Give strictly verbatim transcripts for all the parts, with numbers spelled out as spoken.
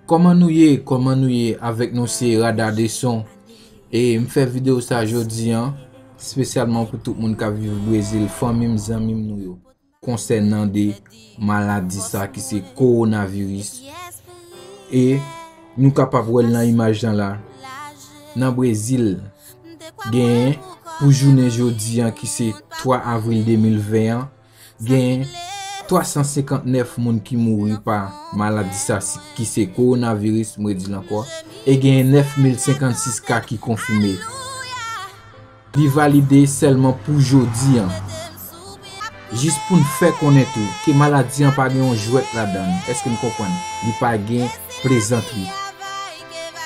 Kòman nou ye? Kòman nou ye? Avèk nou se Rada Deson. E m fè videyo sa jodi an, espesyalman pou tout moun k ap viv Brezil, fanmi m, zanmi m nou yo, konsènan de maladi sa ki se kowonaviris. E nou kapab wè l nan imaj lan la. Nan Brezil, genyen pou jounen jodi an ki se twa avril de mil ven an, gen twa san senkant nèf moun ki mouri pa maladi sa si- ki se kowonaviris, m redi l ankò, e gen nèf mil senkannsis ka ki konfime. Li valide sèlman pou jodi an. Jis pou n fè konnen tou ke maladi an pa gen yon jwèt ladan l. Èske n konprann? Li pa gen plezantri.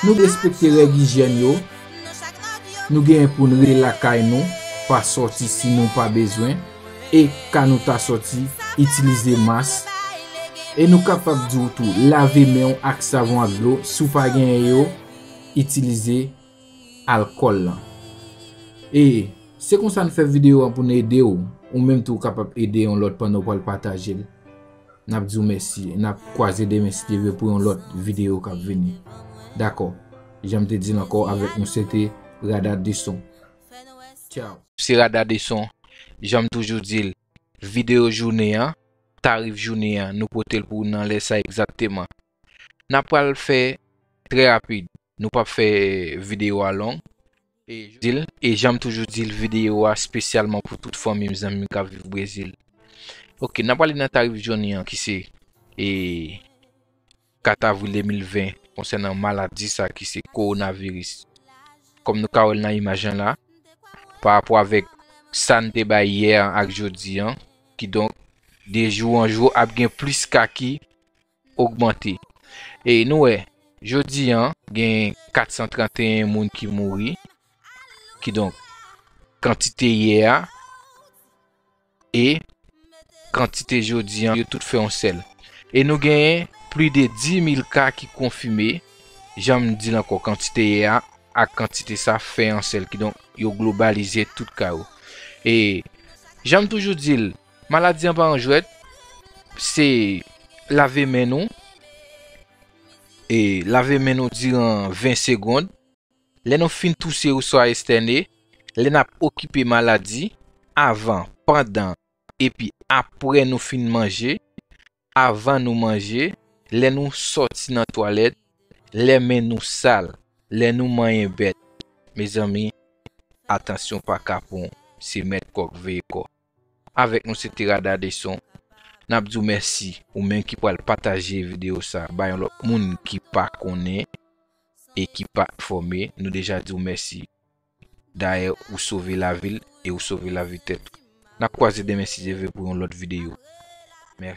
Nou respekte règ ijyèn yo. Nou genyen pou n rete lakay nou, pa sòti si nou pa bezwen. E ka nou ta sòti, itilize mas. E nou kapab di w tou, lave men w ak savon ak dlo. Si w pa genyen yo, itilize alkòl lan. E se konsa n fè videyo an pou n ede w. Ou menm tou w kapab ede yon lòt pandan w pral pataje l. N ap di w mèsi. N ap kwaze demen si Dye vle pou yon lòt videyo k ap vini. Dakò. Jan m te di l ankò, avèk nou se te Rada Deson. Tchao. Se Rada Deson. Jan m toujou di l, videyo jounen an, tarif jounen an, nou pote l pou ou nan lè sa egzakteman. N ap pral fè trè rapid. Nou p ap fè videyo a long. E, di l, e jan m toujou di l, videyo a espesyalman pou tout fanmi m, zanmi m k ap viv Brezil. Oke, n ap prale nan tarif jounen an ki se, e, kat avril de mil ven, konsènan maladi sa ki se kowonaviris. Kòm nou ka wè l nan imaj lan la, pa rapò avèk sa n te bay yè an ak jodi an, kidonk, de jou an jou, ap gen plis ka ki ogmante. E nou wè, jodi an, gen kat san trannteyen moun ki mouri, kidonk, kantite yè a, e kantite jodi an, yo tout fè yon sèl. E nou genyen plis de dis mil ka ki konfime, jan m di l ankò, kantite yè a ak kantite sa fè yon sèl, kidonk, yo globalize tout ka yo. E, jan m toujou di l, maladi an pa yon jwèt, se lave men nou, e lave men nou diran ven segonn. Lè nou fin touse oswa estène, lè n ap okipe maladi, avan, pandan, epi apre nou fin manje, avan nou manje, lè nou sòti nan twalèt, lè men nou sal, lè nou manyen bèt. Mezanmi, atansyon pa kapon, se mèt kòk veye kò. Avèk nou se te Rada Deson. N ap di w mèsi, ou menm ki pral pataje videyo sa bay yon lòt moun ki pa konnen e ki pa enfòme, nou deja di w mèsi. Dayè, ou sove lavi l e ou sove lavi tèt ou. N ap kwaze demen si Dye vle pou yon lòt videyo. Mèsi.